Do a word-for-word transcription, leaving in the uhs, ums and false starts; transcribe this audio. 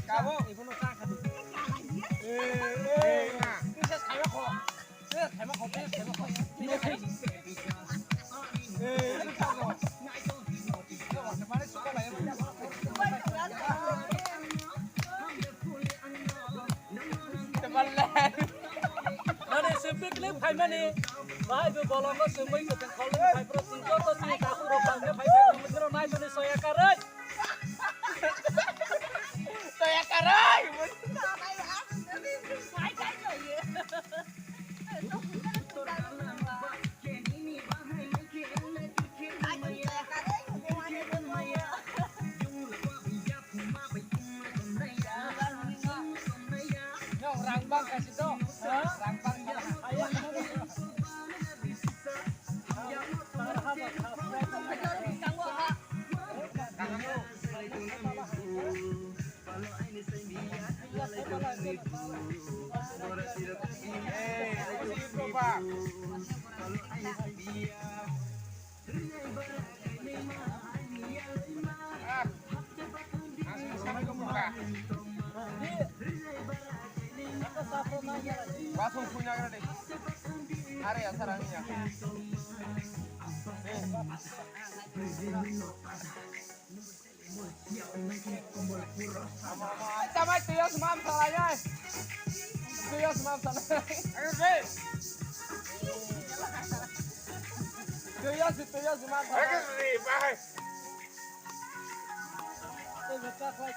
Kabo? Ibono ta khadi. Eh, eh, ma. Kisa khaiba kho. Eh, khaiba kho, eh, khaiba kho. Kisa khai. Eh, kabo? Mane suka lai. Nani se picnic phaimani, bahai bo bolongo se mui kwthang kholwi phai phro sing joto sini takhuk rok bangkhe phai phai mui phro nai toni soya karwi. Soya karwi. Rang bang kasi to. Rang bang. Basong suina gana de. Are asar ani ya. Tamai tuyo sumam salai ai. Tuyo sumam salai. Tuyo si tuyo sumam salai. Tuyo sumam salai.